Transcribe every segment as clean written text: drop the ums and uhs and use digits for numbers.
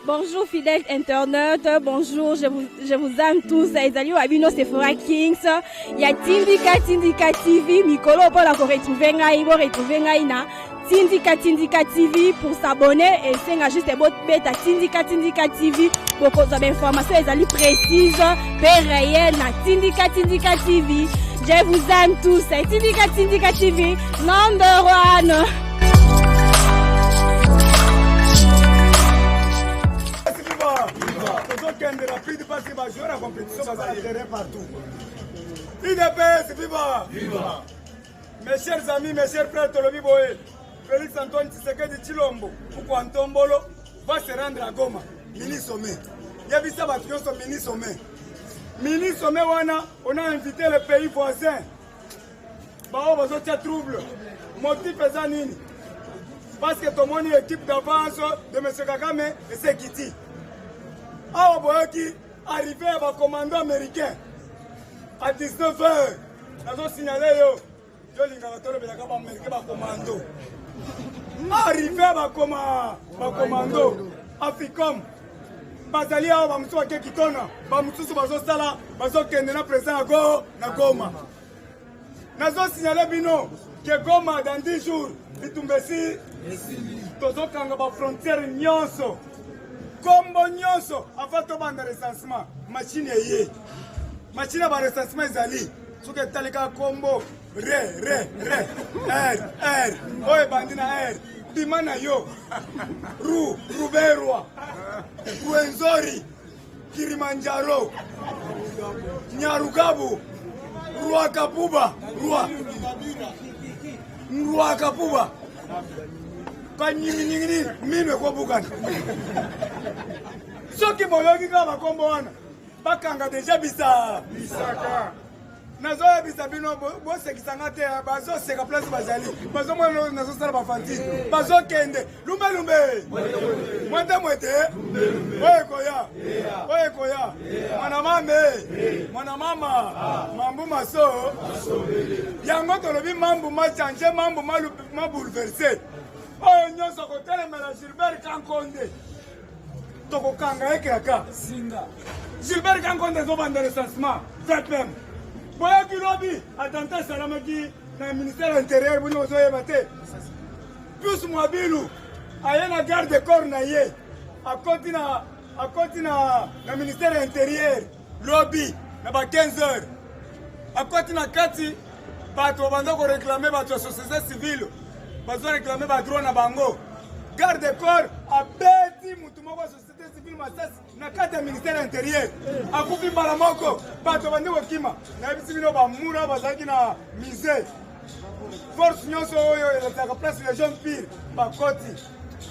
Bonjour fidèles internautes, bonjour, je vous aime tous. Ezali wa bino Sephora Kings. Ya Tindika Tindika TV, mikolo mpona ko retrouver ngai, bo retrouver ngai na Tindika Tindika TV. Pour s'abonner et senga juste bobeta Tindika Tindika TV, bokozwa ba information ezali précise pe réel na Tindika Tindika TV. Je vous aime tous. Tindika Tindika TV number one. Tozokende rapide parce que bajoueur ya compétition baza na terrain partout. UDPS viva! Mes chers amis, mes chers frères, tolobi boye: Félix Antoine Tshisekedi Tshilombo Mukwa Ntombolo va se rendre à Goma. Mini sommet, yebisa bato nyonso, mini sommet. Mini sommet wana, on a invité le pays voisin bao bazotia trouble. Motif eza nini? Parce que tomoni équipe d'avance de M Kagame esekiti awa. Boyoki arrivé ya bacommando américain à 19 heures. Nazosignaler yo, yolingaka tolobelaka baaméricain, bacommando arrivé, bakoma bacommando Africom bazali awa. Bamosusu bake Kitona, bamosusu bazosala, bazokende na président ya go na Goma. Nazosignaler bino ke Goma, dans 10 jours, bitumba esi. Tozokanga bafrontière nyonso, kombo nyonso avant tobanda recensement. Machine eye, machine ya barecensement ezali. Soki etali kaka kombo re re re r r oyo ebandi na r, bima na yo ru Ruberwa, Ruenzori, Kilimanjaro, Nyarugabu, Rwakapuba, Rwa Rwakapuba, kanyinginyingini mino ekobukana. Soki boyoki kaka bakombo wana, bakanga deja bisa bisaka. Nazoyebisa bino, bosekisanga te. Bazoseka place bazali, bazomona nazosala bafantine, bazokende lumbelumbe, mwete mwete oyo ekoya, oyo ekoya. Mwana mame, mwana mama, mambu maso yango tolobi, mambu machanger, mambu mabouleverser. Oyo nyonso kotelemela Gilbert Kankonde, tokokanga ye kaka. Gilbert Kankonde ezobanda recensement VPM. Boyoki lobi attentat esalamaki na ministère intérieur, bino ozoyeba te. Plus Mwabilu aye na garde corps na ye, akoti na ministère intérieur lobi na ba 15 heures. Akoti na kati, bato babanda koréclamer, bato ya société civile bazoréclamer badroit na bango. Garde corps abeti mutu moko ya société civile masasi na kati ya ministère intérieur, akufi mbala moko. Bato bandi kokima. Nayebisi bino, bamura bazalaki na musée, force nyonso oyo ezalaka place Légion pire, bakoti,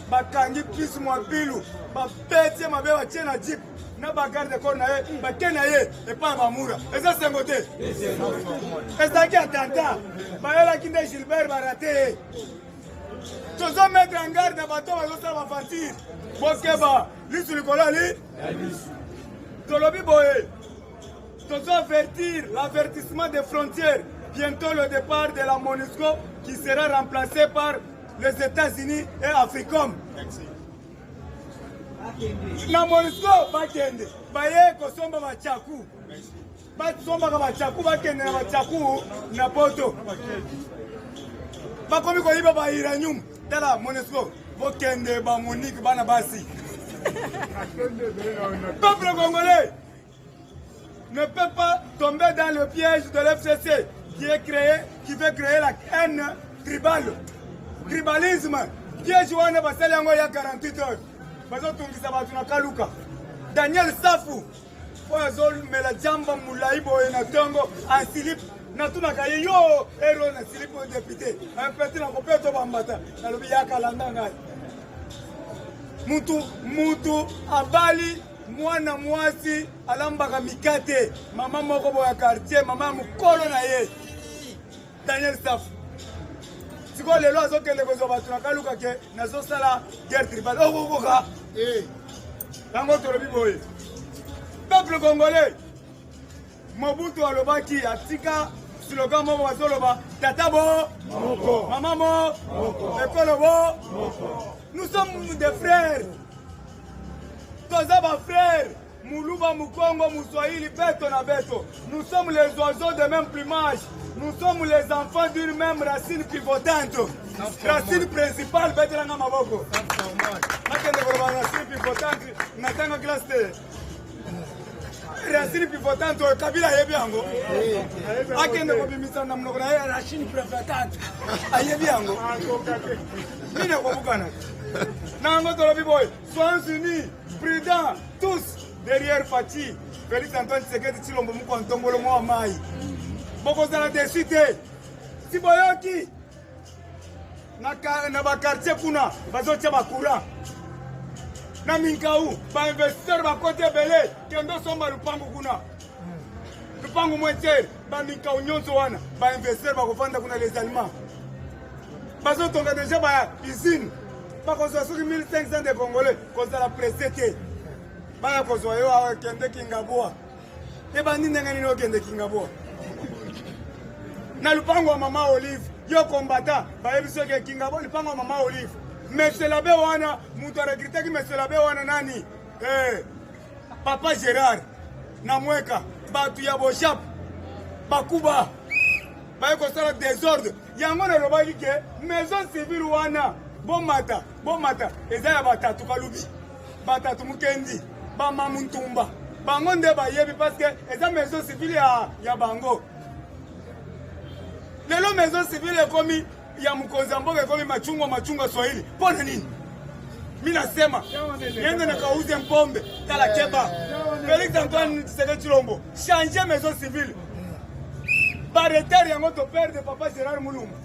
bakangi Plus Mwabilu, babeti ye mabe, batie na jeep na bagarde corps na ye, bake na ye epai ya bamura. Eza sengo te, ezalaki attentat bayelaki nde Gilbert, barater ye. Tozomettre en garde na bato bazosala baventure, bokeba, lisu likolo ali. Tolobi boye, tozo avertir, l'avertissement des frontières, bientôt le départ de la MONUSCO qui sera remplacé par les États-Unis et Africom. Na MONUSCO bakende, baye kosomba bachaku, basombaka bachaku, bakende na bachaku na poto, bakomi koyiba bauranium. Tala MONUSCO, bokende bamonike bana basi. Peuple congolais ne peut pas tomber dans le piège de l'FCC qui est créé, qui veut créer la haine tribale, tribalisme. Piège wana basali yango ya 48 heures, bazotungisa bato na Kaluka. Daniel Safu oyo azomela jamba molai boye na ntongo en slip, natunaka ye: yo ero na slip oyo, député mpeti na kope to bambata? Nalobi yaka, landa ngai. Mutu mutu abali mwana mwasi alambaka mikate, mama moko boya quartier, mama ya mokolo na ye Daniel Safu. Sikoyo lelo azokende kozwa bato na Kaluka ke nazosala guerre tribale, okokoka yango? Tolobi boye, peuple congolais, Mobutu alobaki, atika slogan moko bazoloba: tata bo moko, mama mo ekolo bo. Nous sommes des frères. Toza ba frères. Muluba, Mukongo, Muswahili, Beto na Beto. Nous sommes les oiseaux de même plumage. Nous sommes les enfants d'une même racine pivotante. Racine principale, betela nga maboko. Nakende koloba racine pivotante, natanga classe te. Racine pivotante oyo Kabila ayebi yango. Akende kobimisa na monoko na ye racine pivotante. Ayebi yango. Nini akobukana? Na yango tolobi boye, soyons unis, prudents, tous derrière Fatshi, Félix Antoine Tshisekedi Tshilombo mukwa ntombolo mwa mai. Bokozala déçu te. Si boyoki na, na ba quartier kuna bazotia ba courant na minkau ba investisseur bakoti ebele kende osomba lupangu kuna lupangu moins cher ba minkau nyonso wana ba investisseur bakofanda kuna les allemands bazotonga deja ba usine bakozwa soki 1500 de congolais kozala presse te baya kozwa yo awa kende kingabwa ebandi ndenge nini okende kingabwa na lupango ya mama olive yo kombata bayebi soki ekingabwa lupango ya mama olive monsieur labe wana moto arekritaki monsieur labe wana nani eh, papa gerard na mweka bato ya boshap bakuba baye kosala desordre yango nalobaki ke maison civile wana bomata bomata eza ya batatu kalubi batatu mukendi bamamu ntumba bango nde bayebi parce que eza maison civile ya, ya bango lelo maison civile ekomi ya mokonzi ya mboka ekomi machungwa machungwa swahili mpo na nini mi nasema niende nakauze mpombe tala keba Félix Antoine Tshisekedi Tshilombo change maison civile baretard yango toperde papa Gérard Mulumba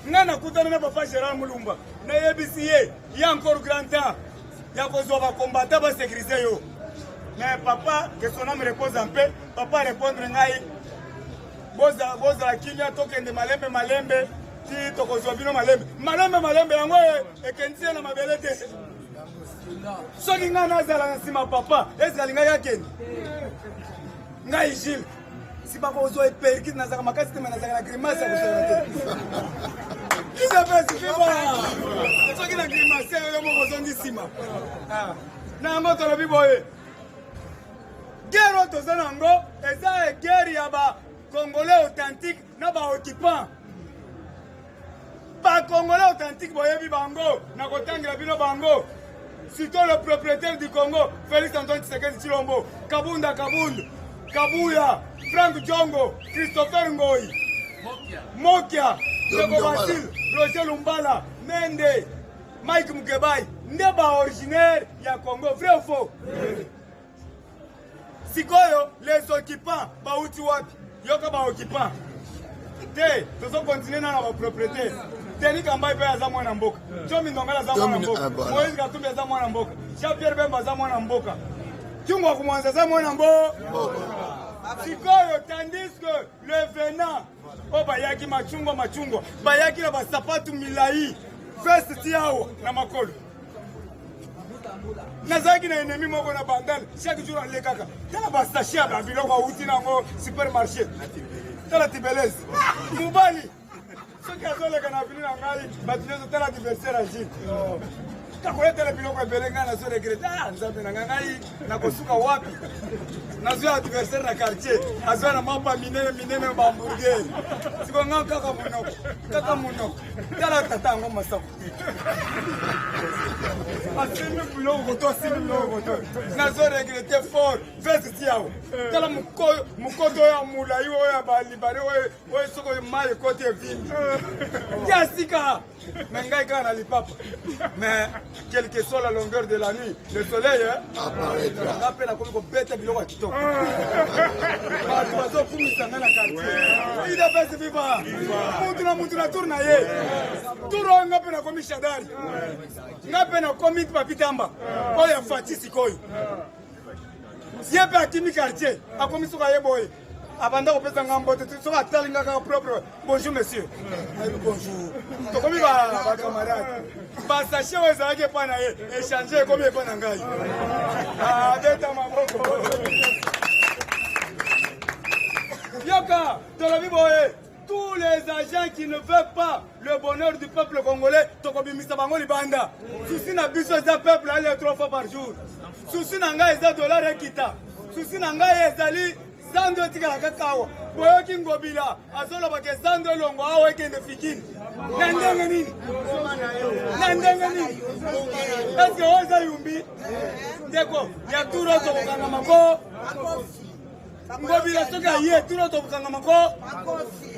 ngai nakutana na papa Gérard Mulumba nayebisi ye ye encore grand temps ya kozwa bakombata basécurise yo mais papa que son âme repose en paix papa répondre ngai bozala kimia tokende malembe malembe ti tokozwa bino malembe malembe malembe yango ekendisi ye na mabele te soki ngai nazala na nsima papa eske alingaki akende ngai Gilles si bakozwa eperkite nazalaka makasi te me nazalaka na grimace ya kosala te isapesi fiba soki na grimace yo moko ozongi nsima na yango tolobi boye guerre oyo toza na yango eza guerre ya ba congolais authentique na ba occupant ba congolais authentique boyebi bango na kotangela bino bango surtout le propriétaire du Congo Félix Antoine Tshisekedi Tshilombo Kabunda Kabund Kabuya Frank Diongo Christopher Ngoyi Mokia Ndeko Basile Roger Lumbala Mende Mike Mukebai nde ba originaire ya Congo vrai ou faux sikoyo les occupants bauti wapi yoka ba occupants te tozo continuer na na ba propriétaire Denis Kambayi mpe aza mwana mboka Jomi Ndongala aza mwana mboka Moïse Katumbi aza mwana mboka Jean Pierre Bemba aza mwana mboka Kyungu Kumwanza aza mwana mboka sikoyo tandis que le venant oyo bayaki machungwa machungwa bayaki na basapatu milai veste ti awa na makolo nazalaki na ennemi moko na bandal chaque jour alekaka tala basachet ya babiloko awuti nango supermarché tala tibelese mobali soki azoleka na avenue na ngai bato nyonso tala adversaire ya Gilles kakoyetela biloko ebele ngai nazo regrete ah nzambe na ngai ngai nakosuka wapi nazwa adversaire na quartier azwa na mapa minene minene bahamburger siko ngai kaka monoko kaka monoko tala tata yango masako asimbi biloko koto asimbi biloko koto nazo regrete fort veste ti awa tala mokoto oyo ya molai oyo ya balibane oyo oyo soko mai ekoti evimbi ya sika me ngai kaka na lipapa mais quelle que soit la longueur de la nuit le soleil nga mpe nakomi kobeta biloko ya kitoko bato bazokumisa ngai na quartier udps viva mutu na mutu na tour na ye tour oyo nga mpe nakomi shadari nga mpe nakomi papitamba oyo ya fati sikoyo ye mpe akimi quartier akomi soki aye boye abanda kopesa nga mbote soki atali nga kaka propre bonjour monsieur ayebi bonjour tokomi bacamarade basachet oyo ezalaki epai na ye échange ekomi epai na ngai abeta maboko yoka tolobi boye. Tous les agents qui ne veulent pas le bonheur du peuple congolais, tokobimisa bango libanda. Souci na biso eza peuple alia trois fois par jour. Souci na ngai eza dollar ekita. Souci na ngai ezali zando etikala kaka awa. Boyoki Ngobila azoloba ke zando elongo awa ekende fikini. Na ndenge nini? Na ndenge nini? Est-ce que oyo eza yumbi? Ndeko, ya turo tokokanga mako. Ngobila soki aye tuna tokokangama ko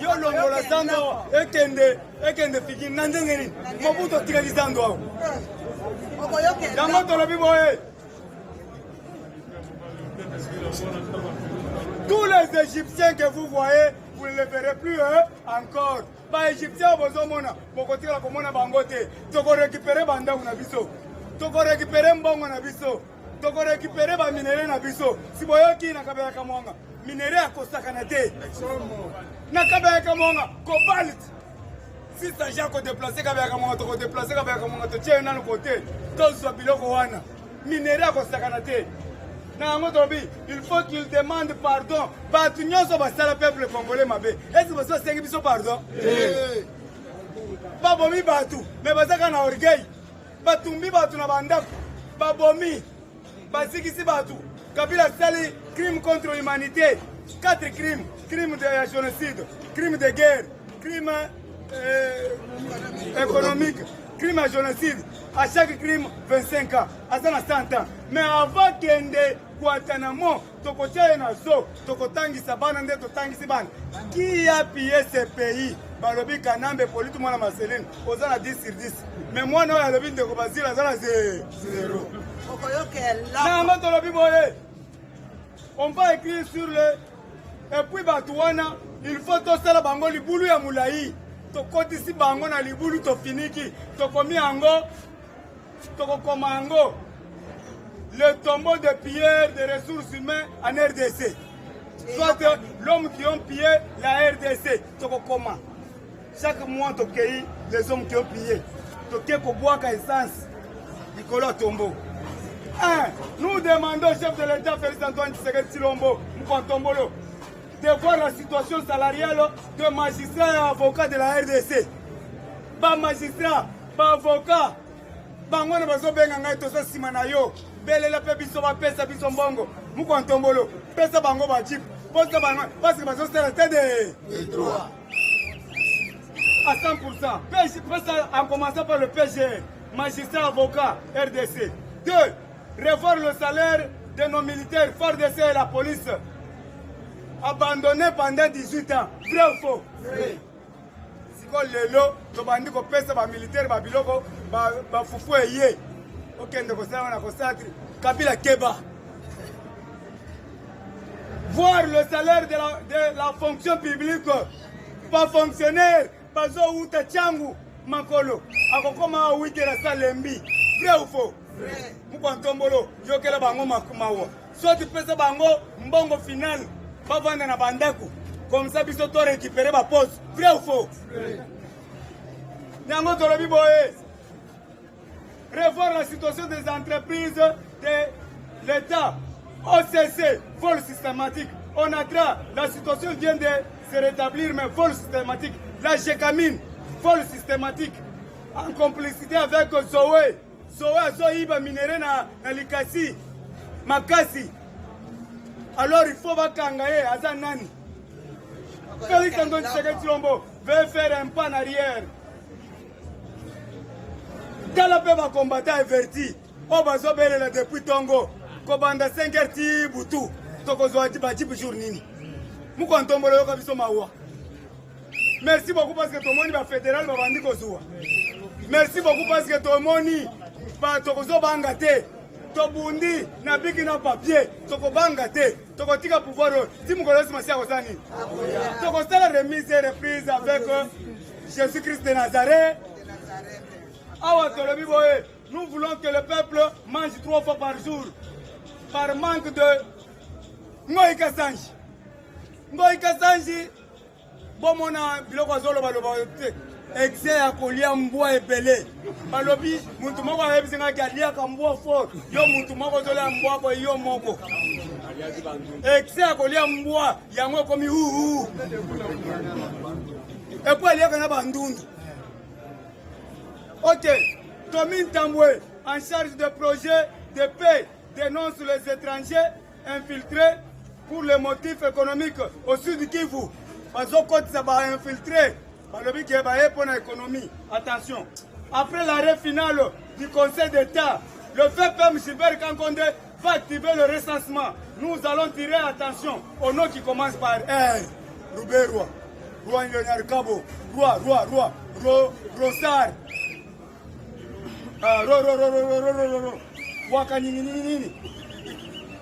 yo longola zando awa ekende ekende fiki na ndenge nini Mobutu atikali zando awa yango tolobi boye. Tous les Égyptiens que vous voyez, vous ne les verrez plus, hein, encore. Ba-Égyptiens bozomona, bokotikala komona bango te. Tokorécupérer bandako na biso. Tokorécupérer mbongo na biso. Tokorécupérer baminerais na biso. Si boyoki na Kabeya Kamwanga, minerais akosakana te. Na Kabeya Kamwanga, cobalt. Si s'agit ya kodéplacer Kabeya Kamwanga, tokodéplacer Kabeya Kamwanga, totie nano kote, tozwa biloko wana. Minerais akosakana te. Na yango tolobi, il faut qu'il demande pardon. Bato nyonso basala peuple congolais mabe, esi basi basengi biso pardon? Babomi bato, mais bazaka na orgueil. Batumbi bato na bandako, babomi, bazikisi bato. Kabila asali crime contre l'humanité, quatre crimes: crime de génocide, crime de guerre, crime économique, crime ya génocide. À chaque crime 25 ans, aza na 100 ans. Mais avant kende Guantanamo, tokotia ye na zoo, tokotangisa bana nde totangisi bana. Qui a pillé ce pays? Balobi Kanambe Polite, mwana Marceline, oza na 10 sur 10, mais mwana oyo alobi ndeko Bazile aza na 0. Na yango tolobi boye, on va écrire sur le et puis bato wana, il faut tosala bango libulu ya molai. Tokotisi bango na libulu, tofiniki, tokomi yango, tokokoma yango le tombeau de pierre des ressources humaines en RDC, soit l'homme qui ont pillé la RDC. Tokokoma chaque mois, tokei les hommes qui ont pillé, toke kobwaka essence likolo ya tombeau. Un, nous demandons au chef de l'État Félix Antoine Tshisekedi Tshilombo Mkontombolo de voir la situation salariale de magistrats et avocats de la RDC. Bamagistrat, baavocat, bango wana bazobenga ngai, toza nsima na yo, belela mpe biso bapesa biso mbongo. Mokwantombolo, pesa bango bajeep, posa bango, parce que bazosala te de droit. À 100%. Pesa, en commençant par le PGR, magistrat, avocat, RDC. Deux, revoir le salaire de nos militaires, FARDC et la police, abandonné pendant 18 ans. Vrai ou faux? Sikoyo lelo tobandi kopesa bamilitaire babiloko, bafufu eye okende kosala wana kosatri. Kabila keba. Voir le salaire de la fonction publique, bafonctionnaire bazowuta ntiangu makolo akokoma awikela salembi. Vrai ou faux? Mokwantombolo, yokela bango mawa, soit pesa bango mbongo final, bavanda na bandako, comme ça biso to récupérer baposte. Vrai ou faux? Yango tolobi boye, revoir la situation des entreprises de l'État. OCC, vol systématique. ONATRA, la situation vient de se rétablir, mais vol systématique. La GECAMINE, vol systématique. En complicité avec Zoé. Zoé azoyiba minerais na Likasi. Makasi. Alors il faut bakanga ye, aza nani? Félix Antoine Tshisekedi Tshilombo veut faire un pas en arrière. Tala mpe bacombattants avertis oyo bazobelela depuis ntongo, kobanda 5 heures ti butu. Tokozwa bajeep jour nini? Mokwantombolo, yoka biso mawa. Merci beaucoup, parce que tomoni bafédéral babandi kozwa. Merci beaucoup, parce que tomoni tokozobanga te. Tobundi na bic na papier, tokobanga te. Tokotika pouvoir oyo ti mokolo Yesu Masiya akosala nini? Tokosala remise et reprise avec Jésus Christ de Nazareth. Awa tolobi boye, nous voulons que le peuple mange trois fois par jour. Par manque de Ngoyi Kasanji, Ngoyi Kasanji, bomona biloko azolobaloba te. Excès ya kolia mbwa ebele. Balobi mutu moko ayebisi ngaki aliaka mbwa fort. Yo mutu moko ozolia mbwa boye, yo moko excès ya kolia mbwa yango ekomi uhu. Et puis aliaka na bandundu. Ok, Tommy Ntambwe, en charge de projet de paix, dénonce les étrangers infiltrés pour les motifs économiques au sud Kivu. Bazokotisa ba infiltrés, balobi ke baye mpo na économie. Attention, après l'arrêt final du Conseil d'État, le VPM Gilbert Kankonde va activer le recensement. Nous allons tirer attention au nom qui commence par R. Ruberwa, Roi Kabo, Roi, Roi, Roi, Ro, Rosar, ah, Ro, Ro, Ro, Ro, Ro, Ro, Ro, Ro, Waka nini nini nini.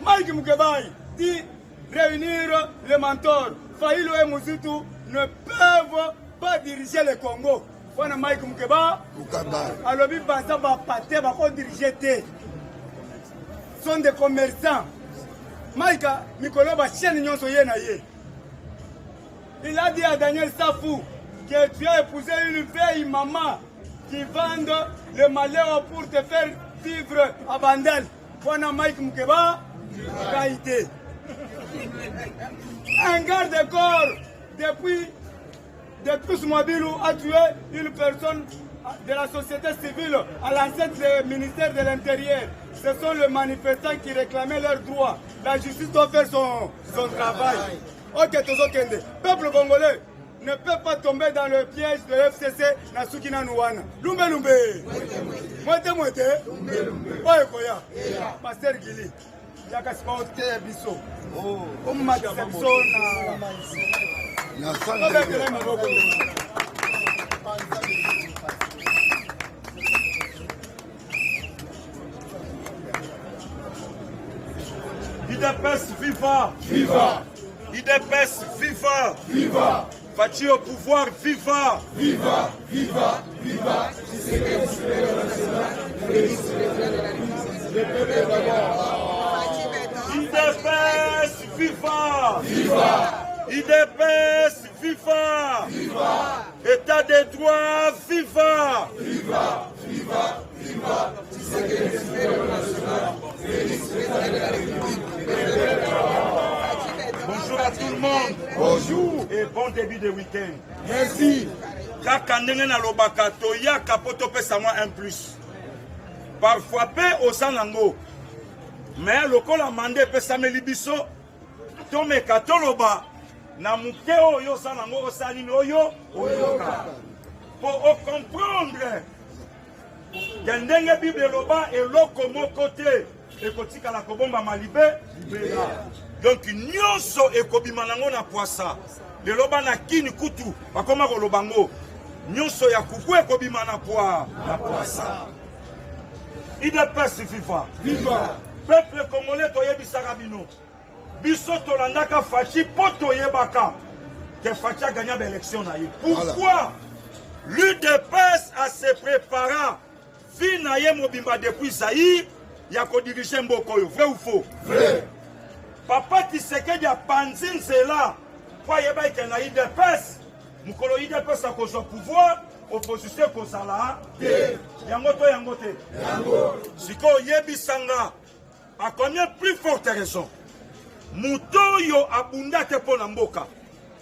Mike Mukebayi dit réunir les mentors. Fayulu et Muzitu ne peuvent pas diriger le Congo. Wana Mike Mukeba alobi baza bapate bakodirige te, sont des commerçants. Mike mikolo bachaîne nyonso ye na ye. Il a dit à Daniel Safou que tu as épousé une vieille maman qui vend le malheur pour te faire vivre à Bandel. Wana Mike Mukeba Kaïté. Un garde-corps depuis Depuis Mwabilu a tué une personne de la société civile à l'enceinte du ministère de l'Intérieur. Ce sont les manifestants qui réclamaient leurs droits. La justice doit faire son, son travail. Ok, tozokende. Peuple congolais ne peut pas tomber dans le piège de l'FCC na suki nanu wana. Lumbe lumbe. Mwete mwete. Oyo koya. Pasteur Gili. Yaka sima oteya biso. Omatisa biso na tobetela maboko. UDPS viva! Viva! UDPS viva! Viva! Fatshi au pouvoir viva! Viva! Viva! Viva! Tshisekedi supérieur national, Félix président de la République, le peuple d'abord. UDPS viva! Viva! UDPS viva! Viva! État des droits viva! Viva! Viva! Viva! Tshisekedi supérieur national, Félix président de la République, le peuple d'abord. Bonjour à tout le monde. Bonjour. Et bon début de week-end. Merci. Kaka ndenge nalobaka toyaka mpo topesa mwa un plus. Parfois mpe oza nango. Mais lokola manda epesameli biso, tomeka toloba na moke oyo oza nango osala nini oyo oyoka. Mpo ocomprendre ke ndenge Bible eloba eloko moko te ekotikala kobombama libe libela. Donc nyonso ekobima nango na pwasa. Lelo bana kini kutu bakoma koloba ngo nyonso ya kuku ekobima na pwa na pwasa. UDPS viva. Viva. Peuple congolais toyebisaka bino. Biso tolandaka Fatshi po toyebaka que Fatshi a gagné l'élection na ye. Pourquoi l'UDPS a se prépara vie na ye mobimba depuis Zaïre ya kodiriger mboka oyo, vrai ou faux? Vrai. Papa Tshisekedi apanzi nzela po ayeba ete na UDPS mokolo UDPS akozwa pouvoir, opposition ekozala te. Yango to yango te? Yango. Sikoyo yebisanga à combien plus forte raison moto oyo abunda te mpo na mboka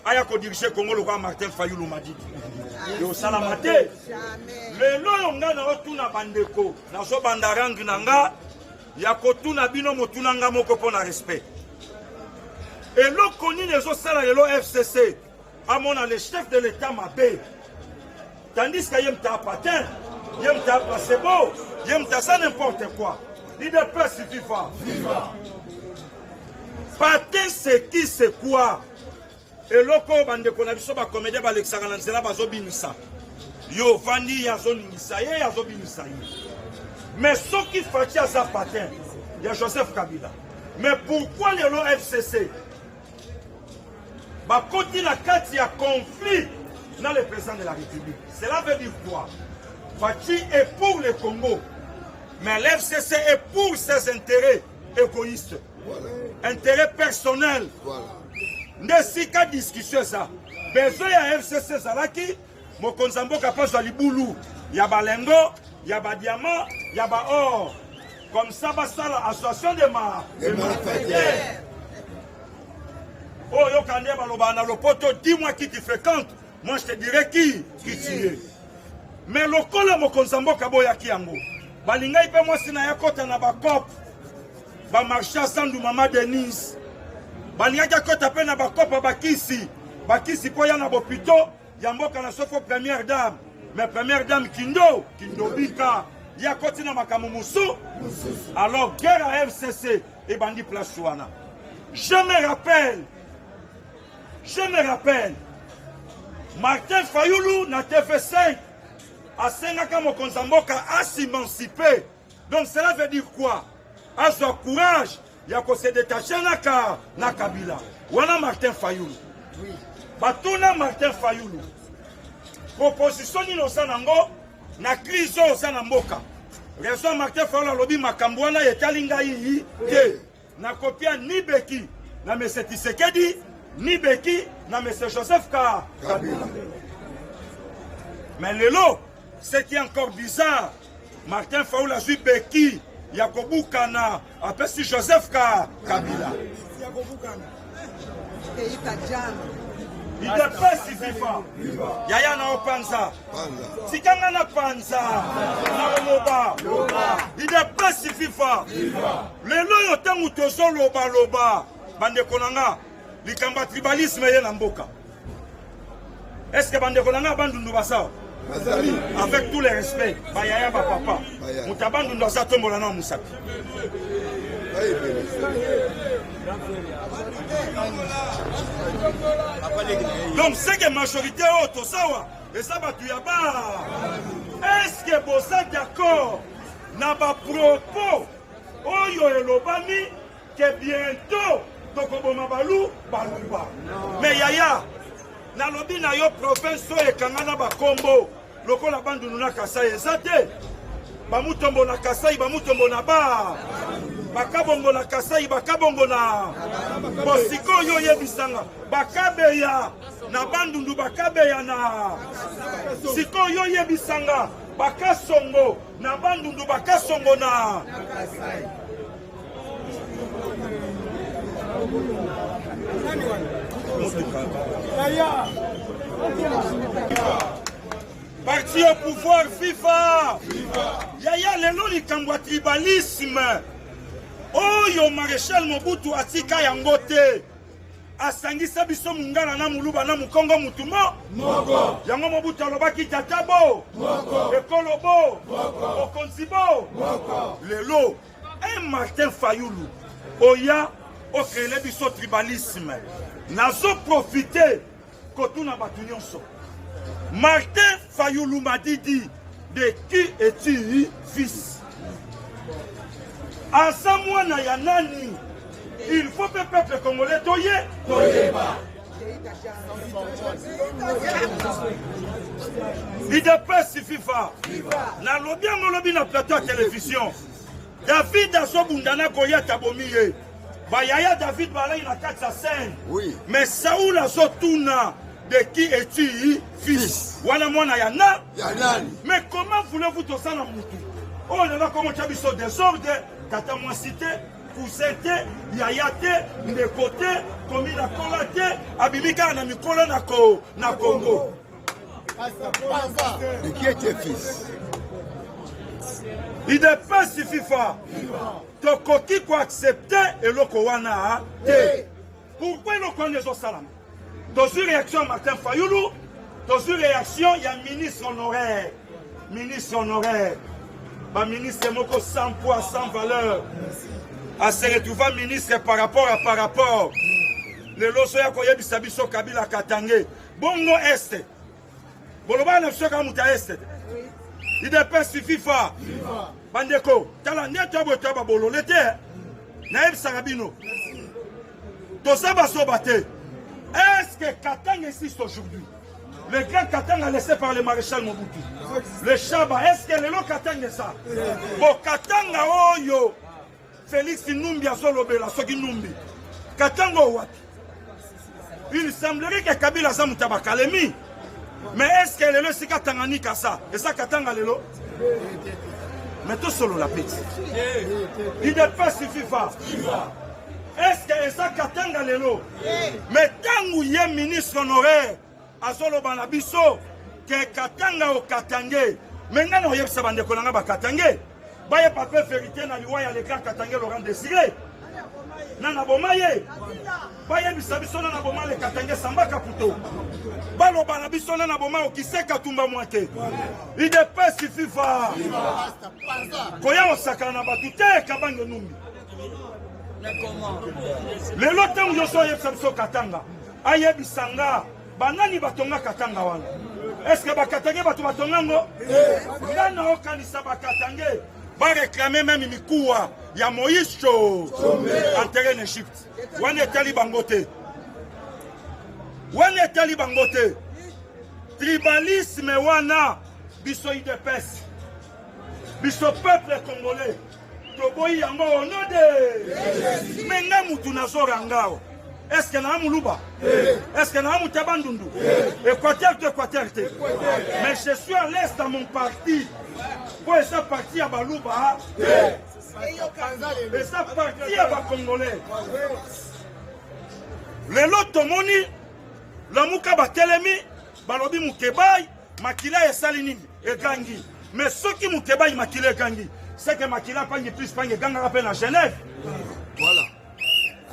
aya kodirige Congo lokola Martin Fayulu Madidi eosalama te. Lelo oyo ngai naotuna bandeko, nazobanda range na nga ya kotuna bino motuna nga moko mpo na respect. Eloko nini ezosala lelo FCC amona le chef de l'État mabe, tandis que ye mta apatin, ye mta placebo, ye mta ça n'importe quoi. L'UDPS viva. Viva. Patin c'est qui c'est quoi? Eloko oyo bandeko na biso bacomédien balekisaka na nzela bazobinisa yo ovandi ye azoningisa ye azobinisa ye. Mais soki Fatshi aza patin ya Joseph Kabila, mais pourquoi lelo FCC bakoti na kati ya conflit na le président de la République? Cela veut dire quoi? Fatshi est pour le Congo, mais l'FCC est pour ses intérêts égoïstes. Voilà. Intérêt personnel. Voilà. Nde sika discussion eza. Besoin ya FCC ezalaki mokonzi ya mboka mpo azwa libulu ya balengo, ya ba diamant, ya ba or. Comme ça basala association de ma de malfaiteurs. Oyo yoka nde balobaka na lopoto, dis-moi qui tu fréquentes. Moi je te dirai qui qui tu es. Mais lokola mokonzi ya mboka aboyaki yango, balingaki mpe mwasi na ye akota na bacope bamarché ya zandu mama Denise, balingaki akota mpe na bacope ya bakisi bakisi mpo ya na bopito ya mboka na sofo première dame. Mais première dame kindo kindobika ye akoti na makambo mosusu. Alors guerre ya FCC ebandi place wana. Je me rappelle Je me rappelle Martin Fayulu na TV5 asengaka mokonzi ya mboka asimancipe. Donc cela veut dire quoi? Azwa courage ya ko se détacher na ka na Kabila. Wana Martin Fayulu. Batuna Martin Fayulu. Proposition nini oza nango na crise oyo oza na mboka? Raison Martin Fayulu alobi makambo wana etali ngai te. Nakopia ni beki na Monsieur Tshisekedi ni beki na Monsieur Joseph Ka Kabila. Mais lelo, ce qui est encore bizarre, Martin Fayulu azwi beki ya kobukana apesi Joseph Ka Kabila. Idepesi viva yaya na opanza tika nga na panza na koloba idepesi viva lelo oyo ntango tozolobaloba bandeko na nga likambo ya tribalisme ye na mboka eske bandeko na nga bandundu basawa avec tous les respects bayaya bapapa moto ya bandundu aza tombola na mosapi donc seke majorité oyo tosawa eza bato ya ba eske boza d'accord na bapropos oyo elobami ke bientôt tokoboma balu baluba me yaya nalobi na yo province oyo ekanga na bakombo lokola bandundu na kasai eza te bamutombo na kasai bamutombo na ba bakabongo na kasai bakabongo na bosikoyo oyebisanga bakabeya na bandundu bakabeya na sikoyo oyebisanga bakasongo na bandundu bakasongo na Parti au pouvoir FIFA. Yaya lelo likambo ya tribalisme oyo Maréchal Mobutu atika yango te. Asangisa biso mungala na muluba na mukongo mutu mo moko. Yango Mobutu alobaki tata bo moko, ekolo bo moko, mokonzi bo moko. Lelo un Martin Fayulu oya okreele biso tribalisme. Nazo profiter kotuna bato nyonso, Martin Fayulu Madidi, de qui es-tu fils? Aza mwana ya nani? Il faut pe peuple congolais toye toyeba. Udps fifa nalobi yango lobi na plateau ya télévision. David azobunda na Goliath abomi ye. Bayaya David balai na kati ya scène. Oui. Mais Saoul azotuna de qui es-tu fils? Wana mwana ya na? Ya nani? Mais comment voulez-vous tosala mutu? Oyo lelo akomo tya biso désordre, tata mwasi te, cousin te, yaya te, ndeko te, komi na kola te, abimi kaka na mikolo na ko na Congo. De qui es-tu fils? Udps FIFA tokoki koaccepte eloko wana te. Pourquoi eloko wana ezosalama? Tozwi réaction ya Martin Fayulu, tozwi réaction ya ministre honoraire, ministre honoraire, baministre moko sans poids, sans valeur, a se retrouva ministre par rapport à par rapport. Lelo soya koyebisa biso Kabila Katange bongo este bolobaka na biso kaka moto ya este idps fifa bandeko tala nde toya boye toya babolole te nayebisaka bino toza bazoba te. Est-ce que Katanga existe aujourd'hui? Le grand Katanga laissé par le maréchal Mobutu, le Chaba, est-ce que lelo Katanga eza bo Katanga oyo Félix Numbi azolobela soki Numbi Katanga oyo wapi? Il semblerait que Kabila aza moto ya bakalemi, mais est-ce que lelo esika Tanganyika sa eza Katanga lelo? Mais tosolola peti udps fifa est-ce que eza Katanga lelo? Mais ntango ye ministre honoraire azoloba na biso ke Katanga okatange. Me ngai na oyebisa bandeko na ngai bakatange bayeba mpe verite na liwa ya le grand Katange Laurent Desire na na boma ye bayebisa biso na na boma le Katange Samba Kaputo baloba na biso na na boma Okise Katumba Mwake idps fifa koya kosakana na bato te Kabange Numbi lelo ntango nyonso ayebisa biso Katanga ayebisa nga banani batonga Katanga wana eske bakatange bato batonga ngo nga naokanisa bakatange bareklame meme mikuwa ya Moïse enterré en Égypte wana etali bango te wana etali bango te tribalisme wana biso UDPS biso peuple congolais toboyi yango au nom de me nga mutu nazora ngao est-ce que na muluba est-ce que na mutu ya Bandundu Équateur to Équateur te mais je suis à l'aise dans mon parti po eza parti ya baluba eza parti ya bacongolais lelo tomoni lamuka batelemi balobi Mukebai makila esali nini egangi mais soki Mukebai makila egangi seke makila pangi plus pangi egangaka mpe na Genève. Voilà.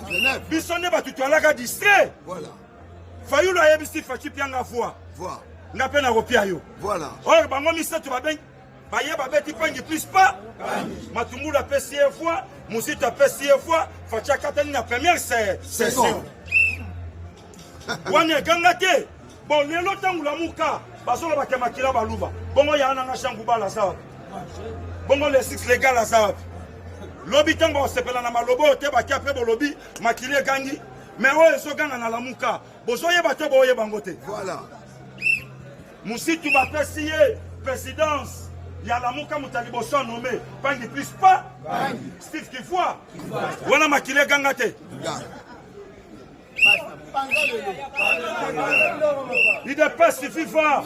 Genève. Biso nde bato toalaka distrait. Voilà. Fayulu ayebisi Fatshi pianga voi Voi. Nga mpe nakopia yo. Voilà. Or bango misato babengi baye babeti pangi plus pa Matungulu apesi ye voi, Muzito apesi ye voi, Fatshi akatani na première session wana eganga te. Bon, lelo ntango lamuka bazolobaka makila baluba bongo yaa nanga Jean Gubala aza wapi? Bongo le six légal aza wapi? Lobi ntango bakosepela na maloba oyo te bakia mpe bolobi makili egangi mais oyo ezoganga na lamuka bozoyeba te boyeba yango te. Voilà. Musitu bapesi ye présidence ya lamuka moto ya liboso anome pangi plus pa Steve Kifwa wana makili eganga te. UDPS viva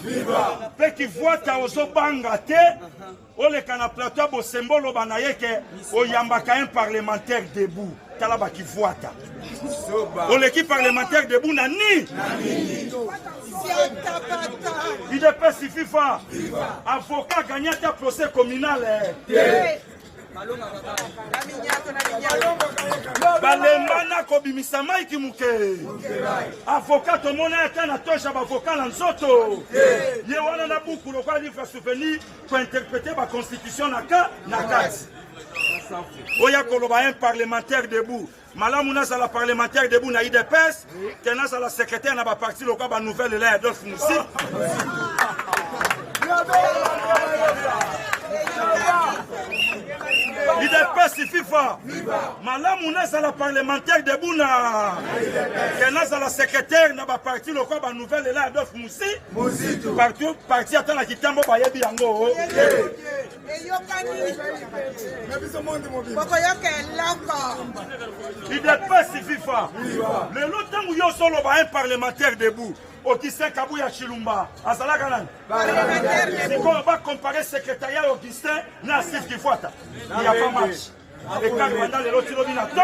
mpe Kivwata ozobanga te oleka na plateau ya Bosembo oloba na ye ke oyambaka un parlementaire debout tala bakivwata oleki parlementaire debout na ni UDPS viva avocat gagné ata procès communal te balembana kobimisa Mike moke avocat tomona ata na toge ya bavocat na nzoto ye wana na buku lokola livre souvenir kointerprete baconstitution na ka na kati oya koloba un parlementaire debout malamu nazala parlementaire debout na UDPS ke nazala secrétaire na baparti lokola banouvelle ela ya Adolphe Musi. UDPS fifa malamu nazala parlementaire debout na ke nazala secrétaire na baparti lokola banouvelle ela ya Adolphe Musi partout parti ata na kitambo bayebi yango. Eyokani bokoyoka eloko. UDPS fifa lelo ntango yo ozoloba un parlementaire debout Augustin Kabuya Chilumba azalaka nani? Sikoyo bacompare secrétariat Augustin na Steve Kifwata, il y a pas match écart banda lelo tilobi na to.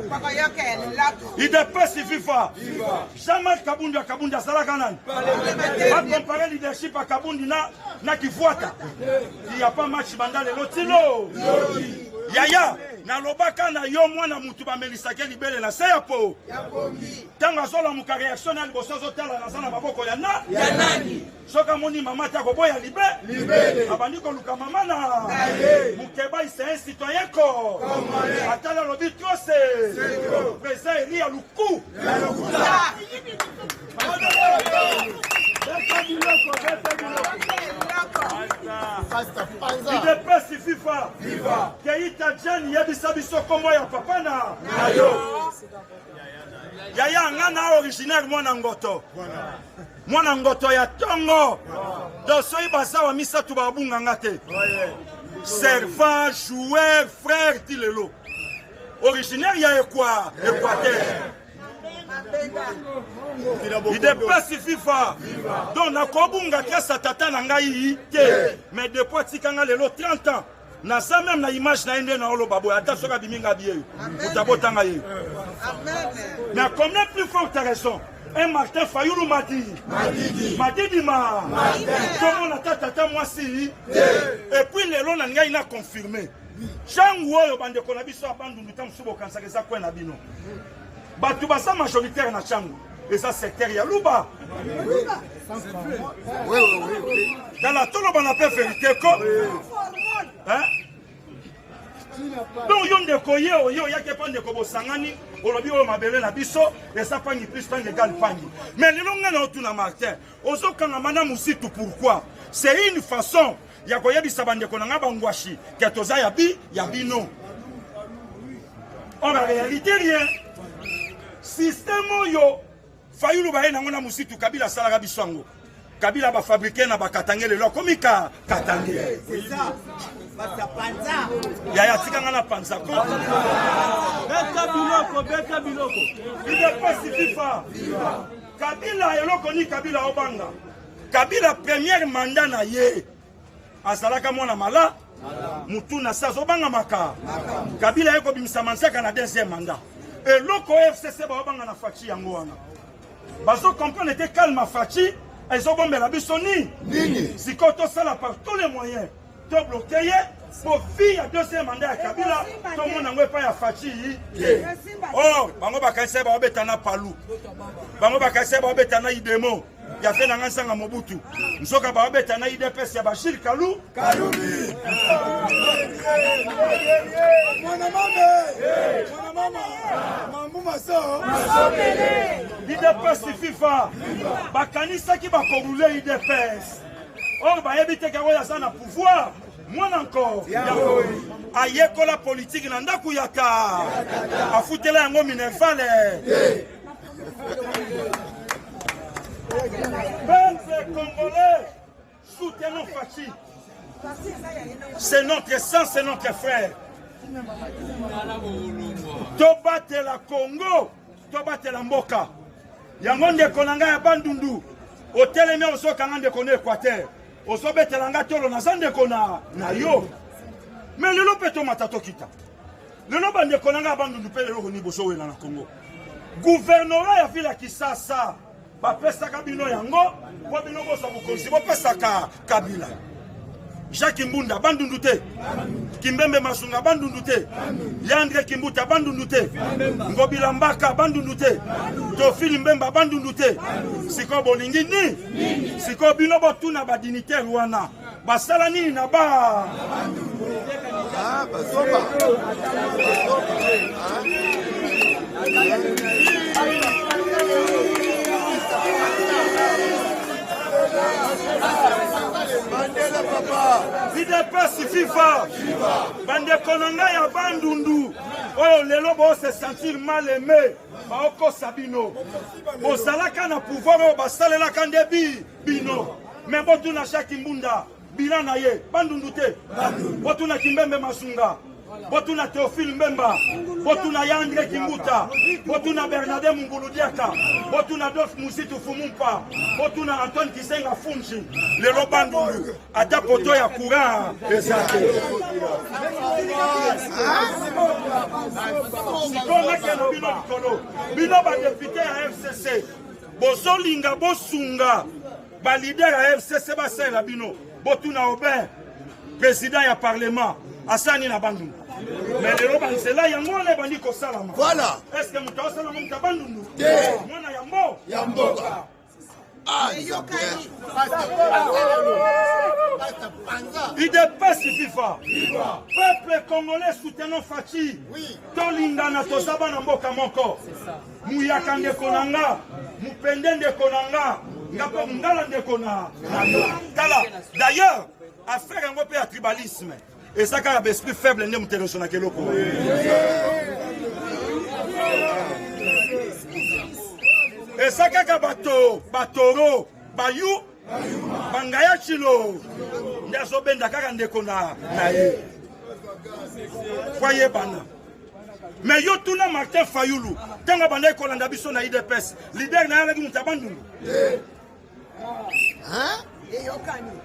Bokoyoka eloko. UDPS viva. Jean-Marc Kabundi ya Kabundi azalaka nani? Bacompare leadership ya Kabundi na Kivwata, il y a pas match banda lelo tilo. Yaya nalobaka na yo mwana mutu bamelisaki libele na se ya po ntango azolamuka réaction na liboso azotala naza na maboko ya na soki amoni mama te akoboya libe abandi koluka mama na Mukebai c'est un citoyen ko atala alobi trop c'est président eli ya luku. UDPS fifa Keita Jan yebisa biso kombo ya papa na yo yaya nga na originaire mwana ngoto mwana ngoto ya tongo donc soki bazawa misato babunganga te servant joueur frère ti lelo originaire ya Équateur. UDPS viva. Donc nakobunga trace ya tata na ngai te mais depuis atikanga lelo 30 ans. Naza meme na image na ye nde naoloba boye, ata soki abimi nga biyeyo, moto abotanga ye. Mais combien plus forte raison un Martin Fayulu Madi Madidi Madidi ma tomona ta tata mwasi et puis lelo na ngai na confirmer ntango oyo bandeko na biso ya Bandundu ntango mosusu bokanisaka eza kwe na bino bato baza majoritaire na ntango eza secteur ya Luba. Tala toloba na mpe verité ko, hein? Donc yo ndeko ye oyo oyaki epa ndeko bosangani, olobi oyo mabele na biso eza pangi plus pangi egal pangi. Mais lelo ngai na otuna Martin, ozokangama na Musitu pourquoi? C'est une façon ya koyebisa bandeko na ngai bangwashi ke toza ya bi ya bino. Or en réalité rien. Système oyo Fayulu baye nango na Musitu, Kabila asalaka biso yango. Kabila bafabrike na bakatange, lelo akomi ka katange. Yaya, tika nga na panza ko. Beta biloko, beta biloko. UDPS FIFA. Kabila eloko ni Kabila obanga. Kabila première mandat na ye azalaka mwana mala mutu na se azobanga maka. Kabila ye kobimisa manzaka na deuxième mandat. Eloko FCC baobanga na Fatshi yango wana. Bazo comprendre te calme Fatshi ezobombela biso ni nini. Sikoyo tosala par tous les moyens tobloke ye po fille ya deuxième mandat ya Kabila tomona yango epai ya Fatshi te. Or bango bakanisa ye baobeta na Palu, bango bakanisa ye baobeta na Idemo ya fe na nga nsanga Mobutu, nzoka baobeta na UDPS ya Bashir Kalu Kalubi. Mwana mame, mwana mama, mambu maso. UDPS FIFA bakanisaki bakorule UDPS, or bayebi te ke oyo aza na pouvoir mwana nko ayekola politike na ndako ya ka afutela yango minervale. Peuple congolais, soutenons Fatshi. C'est notre sang, c'est notre frère. Tobatela Congo, tobatela mboka. Yango ndeko na ngai ya Bandundu, otelemi ozokanga ndeko na Équateur, ozobetela nga tolo, naza ndeko na na yo. Mais lelo mpe tomata tokita. Lelo bandeko na ngai ya Bandundu mpe lelo koni bozowela na Congo. Gouvernorat ya ville ya Kisasa bapesaka bino yango mpo bino bozwa bokonzi, bopesaka Kabila. Jacques Mbunda Bandundu te, Kimbembe Masunga Bandundu te, Yandre Kimbuta Bandundu te, Ngobila Mbaka Bandundu te, Tofili Mbemba Bandundu te. Sikoyo bolingi ni sikoyo bino botuna badignitaire wana basala nini na ba Ah, bazoba. Mandela papa. UDPS FIFA. Bandeko na ngai ya Bandundu oyo lelo bose sentir mal aimé, baokosa bino. Bozalaka na pouvoir oyo basalelaka nde bi bino. Mais botuna Jacques Mbunda bilan na ye Bandundu te, botuna Kimbembe Masunga, botuna Théophile Mbemba, botuna Yandre Kimbuta, botuna Bernardin Mungulu Diaka, botuna Adolphe Muzitu Fumumpa, botuna Antoine Kizenga Funji. Lelo Bandundu ata poto ya courant eza te. Sikoyo nakende bino likolo, bino badepute ya FCC bozolinga bosunga balider ya FCC basalela bino. Botuna Aubin, président ya parlement, asani na Bandundu. Mais lelo banzela yango wana ebandi kosalama. Voilà. Est ce que moto aosala ngo moto ya Bandundu? Te. Mwana ya mbo Ya mboka. Ah, Jean-Pierre. UDPS FIFA. Peuple congolais, soutenons Fatshi. Tolingana, toza bana mboka moko. Muyaka ndeko na nga, mupende ndeko na nga, nga mpe mungala ndeko na na nga. Tala, d'ailleurs, affaire yango mpe ya tribalisme eza kaka ba esprit faible nde moto eresonaka eloko wana. Eza kaka bato batoro bayu bangaya chilo nde azobenda kaka ndeko na na ye po ayebana. Mais yo tuna Martin Fayulu ntango abandaki kolanda biso na UDPS, leader na ye alaki moto ya Bandundu.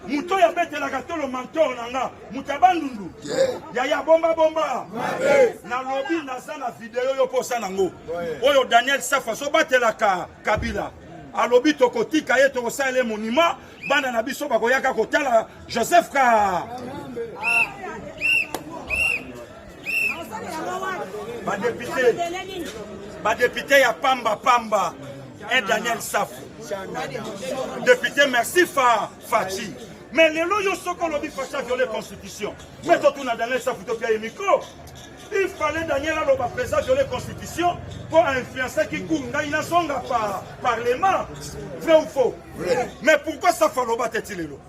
Moto oyo abetelaka tolo mentor na nga, moto ya Bandundu. Yaya bomba bomba. Nalobi naza na video yo posa nango. Oyo Daniel Safa azobatelaka Kabila. Alobi tokotika ye tokosalela ye monument, bana na biso bakoyaka kotala Joseph Ka. Badepute, badepute ya pamba pamba, un Daniel Safu. Député merci fa Fatshi. Mais lelo yo soko lobi Fatshi a violé constitution. Mais toi tu na Daniel Safu to pia micro. Il fallait Daniel aloba président violer constitution pour influencer qui court ngai nazonga par parlement. Vrai ou faux? Vrai. Mais pourquoi ça faloba te lelo?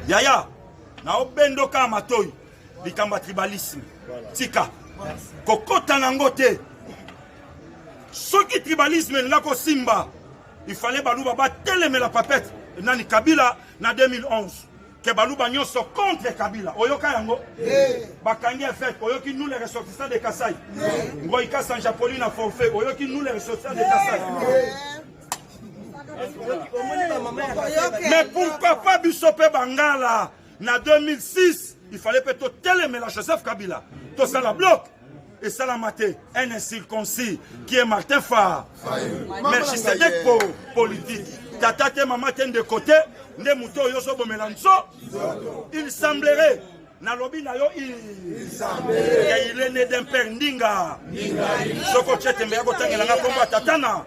Yaya, na obendo ka matoi likambo ya tribalisme. Tika. Kokota nango te. Soki tribalisme elinga kosimba, il fallait baluba batelemela papete nani Kabila na 2011 ke baluba nyonso contre Kabila. Oyoka yango? Bakangi effet. Oyoki nous les ressortissants de Kasai. Ngoy Kasanja Pauline a forfait. Oyoki nous les ressortissants de Kasai. Mais pourquoi pas biso pe bangala na 2006 il fallait pe totelemela Joseph Kabila tosala bloc esalama te un incirconcis qui est Martin Fa Melchisedek po politique tata te mama te ndeko te nde moto oyo ozobomela nzo il semblerait nalobi na yo il est né d'un père ndinga soki otie tembe ya kotangela nga nkombo ya tata na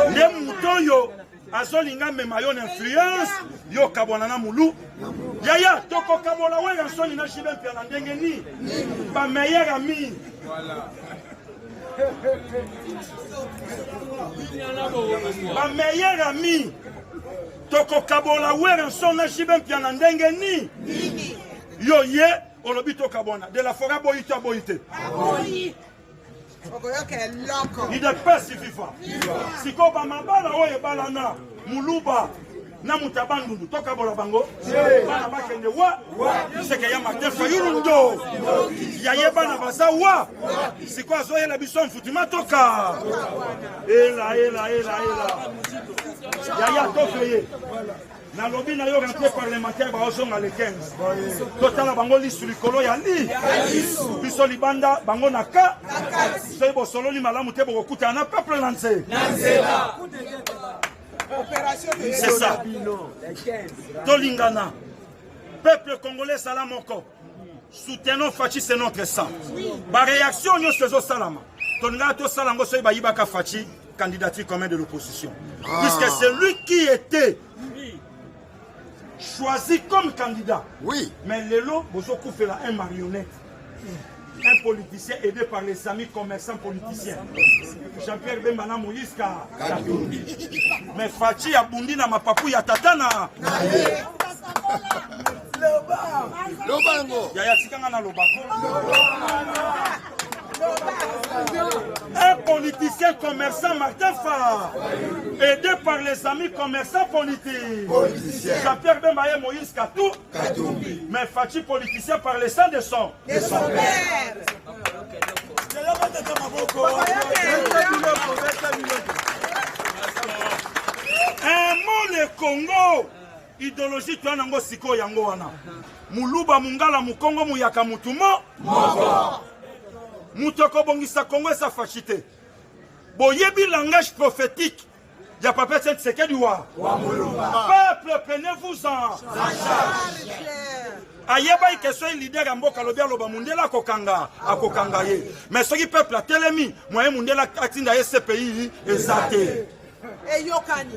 nde moto oyo azolinga mema yo na influence yo okabwana na mulu yaya tokokabola wera nsoni na jibe mpia na ndenge nini ba meilleur ami ba meilleur ami tokokabola wera nsoni na jibe mpia na ndenge nini yo ye olobi tokabwana de la foret aboyi to aboyi te Udps viva. Sikoyo ba mabala oyo ebalana muluba na moto ya bandundu tokabola bango bana bakende wa seke ya Martin Fayulu ndo ya ye bana baza wa sikoyo azoyela biso mfutima toka ela ela ela ela yaya tofeye nalobi na yo rentrée parlementaire baozonga le 15 totala bango lisu likolo ya li biso libanda bango na ka soki bosololi malamu te bokokutana na peuple na nze c'est ça tolingana peuple congolais sala moko soutenons Fatshi c'est notre sang ba réaction nyonso ezosalama tolingaka tosala yango soki bayibaka Fatshi candidature commun de l'opposition ah. Puisque c'est lui qui était choisi comme candidat. Oui. Mais lelo bozokufela un marionnette, un politicien aidé par les amis commerçants politiciens. Jean-Pierre Bemba na Moïse Katumbi. Mais Fatshi abundi na mapapu ya tata na. Loba yango. Yaya tikanga na lobako. Un politicien commerçant Martin Fa, aidé par les amis commerçants politiques. Jean-Pierre Bemba et Moïse Katou. Katumbi. Mais Fatshi politicien par le sang de son. De son père. Un mot le Congo. Idéologie toya nango sikoyo yango wana. Muluba, Mungala, Mukongo, Muyaka, mutu mo moko. Moto akobongisa Congo eza Fatshi te. Boyebi langage prophétique ya Papa Etienne Tshisekedi wa peuple, prenez-vous en charge. Ayebaki ke soki leader ya mboka alobi aloba mundele akokanga akokanga ye, mais soki peuple atelemi moyen mundele atinda ye CPI eza te. Eyokani.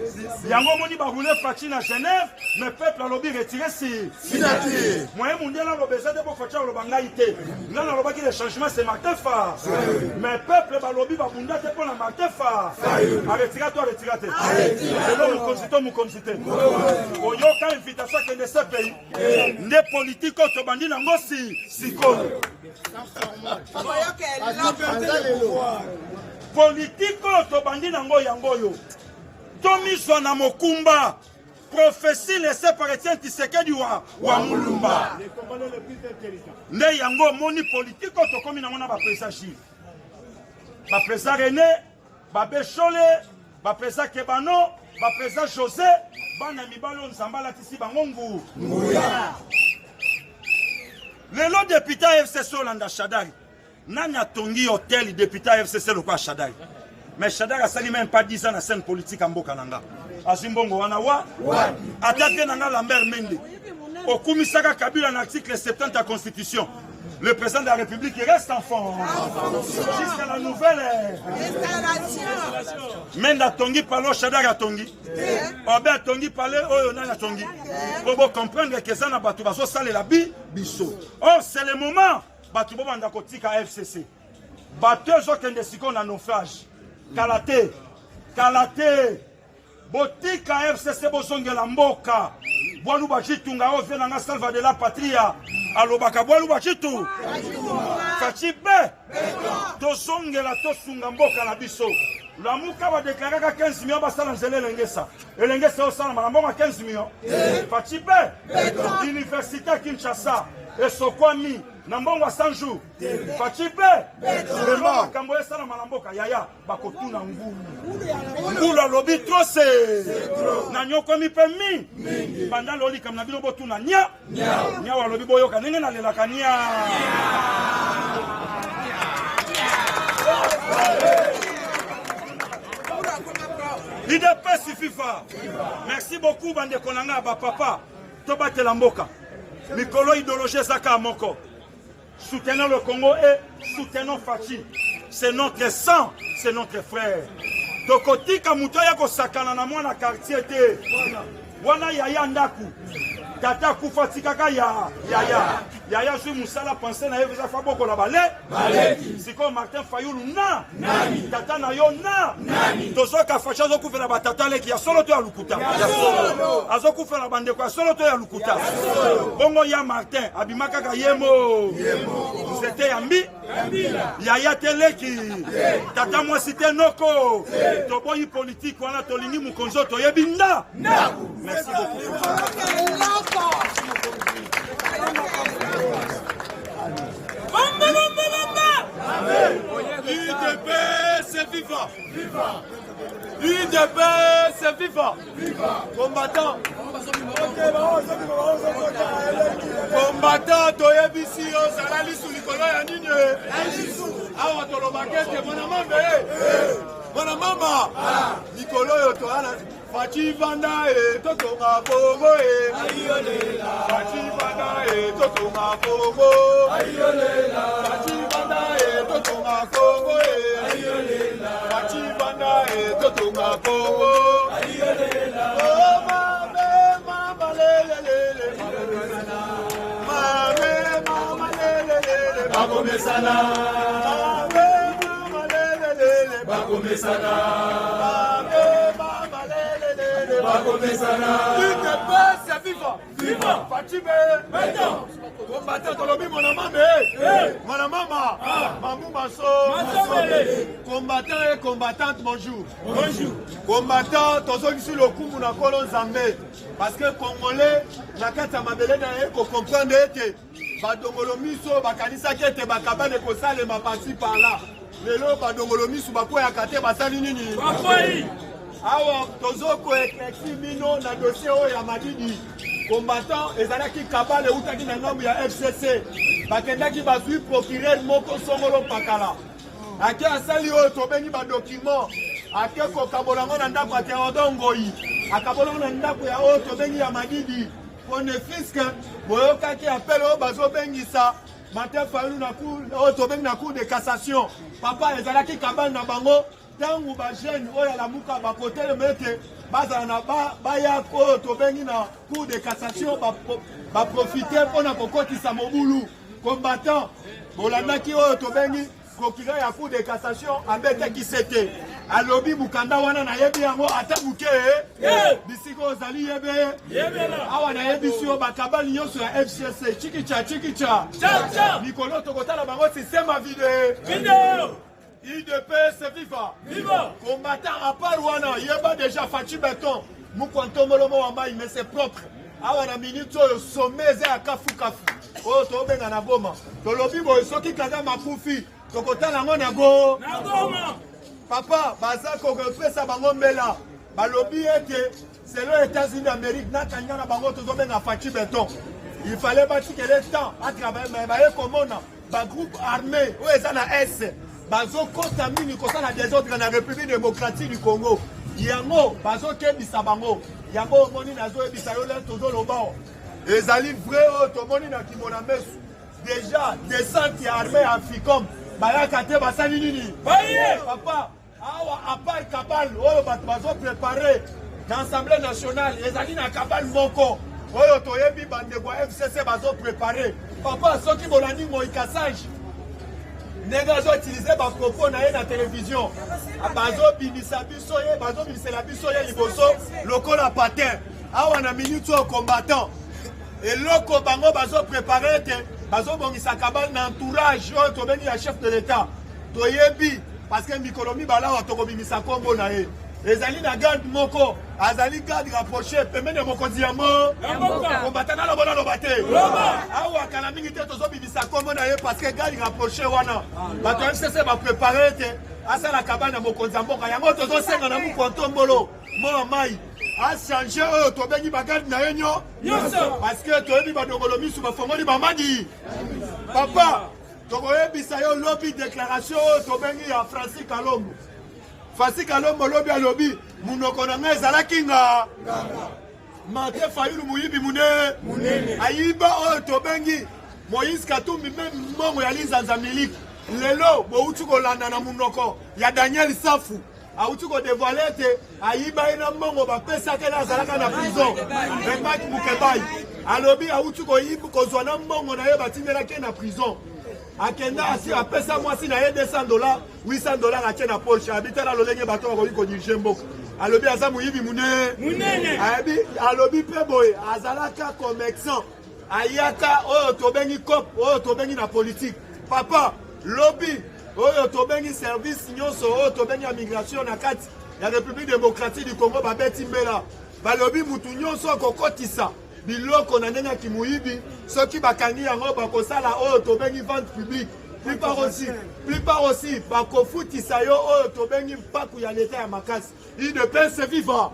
Yango omoni baroule Fatshi na Genève, mais peuple alobi retire si signature. Moyen mundele aloba eza te po Fatshi aloba ngai te. Ngai nalobaki le changement c'est Martin Fa. Mais peuple balobi babunda te mpo na Martin Fa. Aretira to aretira te. Lelo mokonzi to mokonzi te. Oyoka invitation akende CPI. Nde politique oyo tobandi nango si sikoyo. Politique oyo tobandi nango yango oyo. Tomizwa na mokumba. Prophétie laissée par Etienne Tshisekedi wa, wa Mulumba. Nde yango omoni politique oyo tokomi nango na ba président Gilles. Ba président René, ba Beshole, ba président Kebano, ba président José, bana mibali oyo Nzambe alatisi bango ngu. Nguya. Lelo député ya FCC olanda Shadary. Nani atongi hotel député ya FCC lokola Shadary? Mais Shadary asali même pas 10 ans na scène politique ya mboka na nga. Azwi mbongo wana wa? Ata te na nga Lambert Mende. Okumisaka Kabila na article 70 ya Constitution. Le président de la République reste en fonction jusqu'à la nouvelle Installation. Mende atongi palo, Shadary atongi. Obe atongi pale oyo nani atongi. Po bo comprendre que eza na bato bazosalela bi biso. Or c'est le moment bato bobanda kotika FCC. Bato ezokende sikoyo na naufrage. Kala te. Kala te. Botika FCC bozongela mboka. Bwalu bachitunga oyo vie nanga Salva de la Patria alobaka bwalu bachitu. Fatshi be. Tozongela tosunga mboka na biso. Lamuka badeklaraka 15 millions basala nzela elengesa. Elengesa osalama na mbongo ya 15 millions. Fatshi be. Université ya Kinshasa esokwami na mbongo ya 100 jours. Fatshi be. Lelo makambo esalama na mboka yaya bakotuna ngulu. Ngulu alobi trop c'est na nyokomi mpe mi banda lelo likambo na bino botuna nya nyawo alobi boyoka ndenge nalelaka nya. UDPS FIFA. Merci beaucoup bandeko na nga ba papa. Tobatela mboka. Mikolo idéologie ezaka moko. Soutenons le Congo et soutenons Fatshi. C'est notre sang, c'est notre frère. Tokotika moto ya kosakana na mwana quartier te. Wana yaya ndaku. Tata akufa tikaka ya yaya. Yaya zwi mosala pense na ye eza fa bokola bale. Sikoyo Martin Fayulu na nani? Tata na yo na nani? Tozoka Fatshi azokufela ba tata leki ya solo to ya lukuta. Azokufela bandeko ya solo to ya lukuta. Bongo ya Martin abima kaka yemo. Nzete ya mbi yaya te leki tata mwasi te noko. Toboyi politike wana, tolingi mokonzi oyo toyebi nda. Merci beaucoup. Bomba, bomba, bomba. UDPS viva! UDPS viva! Combattant! Combattant toyebisi yo zala lisu likolo ya nini? Awa tolobaka ete mwana mama mwana mama mikolo oyo toyana Fatshi vanda e totonga Kongo e Fatshi vanda e totonga Kongo Fatshi vanda e totonga Kongo e Fatshi vanda e totonga Kongo. Oh mame mama lele lele mame mama lele lele Bakomesana. Mame mama lele lele Bakomesana. Mame mama lele lele Bakomesana. UDPS viva! Viva! Fatshi be! Combattant tolobi mwana mama mwana mama Mamou Maso. Combattant et combattante, bonjour. Bonjour. Combattant tozongisi lokumu na nkolo Nzambe parce que congolais na kati ya mabele na ye kocomprendre ete badongolo miso bakanisaki ete bakabane ekosalema par-ci par-là. Lelo badongolo miso bakweyaka te, basali nini? Bakwei. Awa tozokoéclaircir bino na dossier oyo ya Madidi. Combattant, ezalaki kabale eutaki na ngambo ya FCC. Bakendaki bazwi procureur moko songolo pakala, ake asali oyo tobengi badocument, ake kokabola yango na ndako ya Théodore Ngoi, akabola yango na ndako ya oyo tobengi ya Madidi. Pone fiske boyokaki appel oyo bazobengisa Martin Fayulu na cour oyo tobengi na Cour de cassation. Papa, ezalaki kabale na bango. Ntango bajeune oyo alamuka bakotelema ete bazala na baya oyo tobengi na Cour de cassation, baprofite mpona kokotisa mobulu. Combattant, bolandaki oyo tobengi procureur ya Cour de cassation abetaki sete, alobi mokanda wana nayebi yango ata moke. Bisika ozali yebe awa nayebisi yo bakabali nyonso ya FCC chikicha chikicha, mikolo tokotala bango système ya vide. Video. UDPS viva! Viva! Combattant, à part wana, yeba déjà Fatshi Béton, mukwa ntombolomo wa mai, mais c'est propre. Awa na minute oyo sommet eza ya kafu kafu. Oyo tobenga na Goma. Tolobi boye soki Kagame akufi, Tokotala yango na go. Papa, baza kopesa bango mbela. Balobi ete selon États-Unis d'Amérique na kanya na bango tozobenga Fatshi Beton. Il fallait batikele temps à travailler mais baye komona ba groupe armé oyo eza na est bazokota mingi kosala desordre na République démocratique du Congo. Yango bazokebisa bango. Yango omoni nazoyebisa yo lelo tozoloba ezali vrai oyo tomoni na kimona mesu. Deja descente ya armée ya Africom bayaka te basali nini? Baye! Papa, awa à part cabale oyo bato bazo préparer na Assemblée nationale ezali na cabale moko oyo toyebi bandeko ya FCC bazo préparer. Papa, soki bolandi Ngoyi Kasanji ndenge azoutilize bapropos na ye na televizio, bazobimisa biso ye, bazobimisela biso ye liboso lokola patin. Awa na minute oyo combattant eloko bango bazo prepare ete bazobongisa kabale na entourage oyo tobengi ya chef de l'etat. Toyebi parce que mikolo mibale awa tokobimisa nkombo na ye. Ezali na garde moko, azali garde rapproché pembeni ya mokonzi ya mboka. Naloba naloba te awa kala mingi te tozobimisa nkombo na ye parce que garde rapproché wana bato ya FCC baprepare ete asala kabale na mokonzi ya mboka. Yango tozosenga na mukontombolo mwa mai achange oyo tobengi bagarde na ye nyonso parce que toyebi badongolo misu bafongoli bamadi. Papa, tokoyebisa yo lobi déclaration oyo tobengi ya Francis Kalombo. Francis Kalombo lobi alobi munoko na ngai ezalaki nga Martin Fayulu muyibi munene ayiba oyo tobengi Moïse Katumbi meme mbongo ya linzanza miliki. Lelo bouti kolanda na munoko ya Daniel Safu auti kodevoile ete ayiba ye na mbongo bapesaki ye azalaka na prison. Mike Mukebayi alobi auti kozwa na mbongo na ye batindelaki ye na prison. Akenda asi apesa mwasi na ye $200, $800 atie na poche. Abitala lolenge bato bakoki kodirige mboka. Alobi aza moyibi munene. Ayebi alobi mpe boye azalaka commerçant, ayaka oyo tobengi cop oyo tobengi na politique. Papa, lobi oyo tobengi service nyonso oyo tobengi ya migration na kati ya République démocratique du Congo babeti mbela, balobi mutu nyonso akokotisa biloko na ndenge ya kimuyibi, soki bakangi yango bakosala oyo tobengi vente publique. Plupart aussi bakofutisa yo oyo tobengi mpaku ya leta ya makasi. UDPS viva!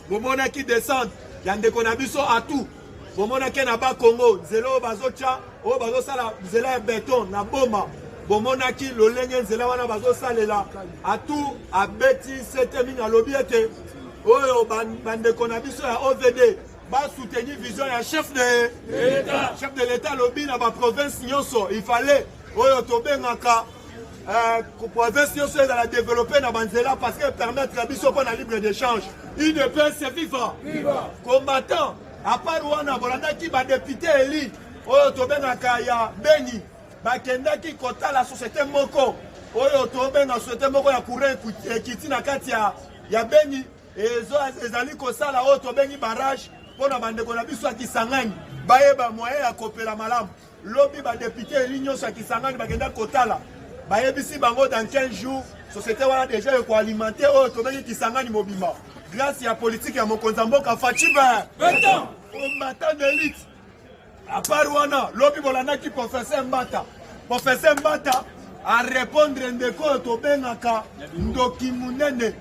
Bomonaki descente ya ndeko na biso atu, bomonaki na Bakongo nzela oyo bazotya oyo bazosala nzela ya beton na Boma, bomonaki lolenge nzela wana bazosalela. Atu abeti sete mingi, alobi ete oyo bandeko na biso ya OVD basoutenir vision ya chef de l'État. Chef de l'État alobi na baprovince nyonso il fallait oyo tobengaka province nyonso ezala développé na banzela parce que permettre biso mpo na libre d'échange. UDPS viva! Combattant, à part wana bolandaki badepute eli oyo tobengaka ya Beni bakendaki kotala société moko oyo tobenga société moko ya courant ekiti na kati ya Beni, ezali kosala oyo tobengi barrage mpona bandeko na biso ya Kisangani bayeba moyen ya kopela malamu. Lobi badepute eli nyonso ya Kisangani bakenda kotala, bayebisi bango dans 15 jours société wana déjà ekoalimenter oyo tobengi Kisangani mobimba grâce ya politique ya mokonzi ya mboka Fatshi Beton, combattant d'élite. À part wana lobi bolandaki professeur Mbata. Professeur Mbata arépondre ndeko oyo tobengaka ndoki munene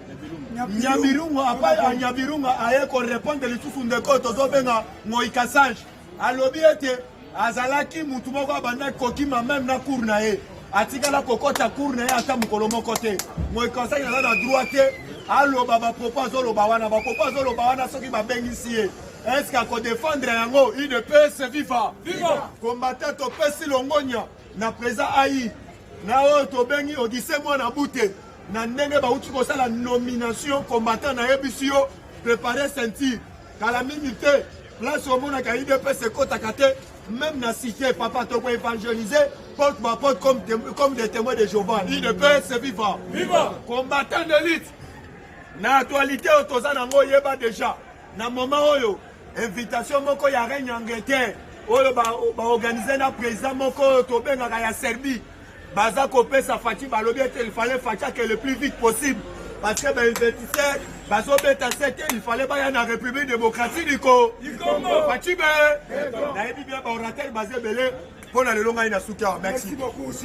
Nyabirunga. Apa ya Nyabirunga aye korépondre lisusu ndeko oyo tozobenga Ngoyi Kasanji, alobi ete azalaki mutu moko abandaki kokima meme na cour na ye, atikala kokɔta cour na ye ata mokolo moko te. Ngoyi Kasanji aza na droit te aloba bapropos azoloba wana, bapropos azoloba wana soki babengisi ye est-ce akodefendre yango? UDPS viva! Combattant, topesi longonya na président ai na oyo tobengi Odise Mwana Bute na ndenge bauti kosala nomination. Combattant, nayebisi yo, prépare ceinture, kala mingi te place omonaka UDPS ekɔtaka te même na cité. Papa, toko évangéliser porte par porte comme des témoins de Jéhovah. UDPS viva! Combattant d'élite, na actualité oyo toza nango, oyeba déjà na moment oyo invitation moko ya reine Angleterre oyo baorganize na président moko oyo tobengaka ya Serbie baza kopesa Fatshi. Balobi ete il fallait Fatshi ake le plus vite possible parce que bainvestisseur bazobeta sete, il fallait baya na République démocratique du Congo. Fatshi be, nayebi bien baorateur baza ebele mpo na lelo. Ngai na suki awa, merci.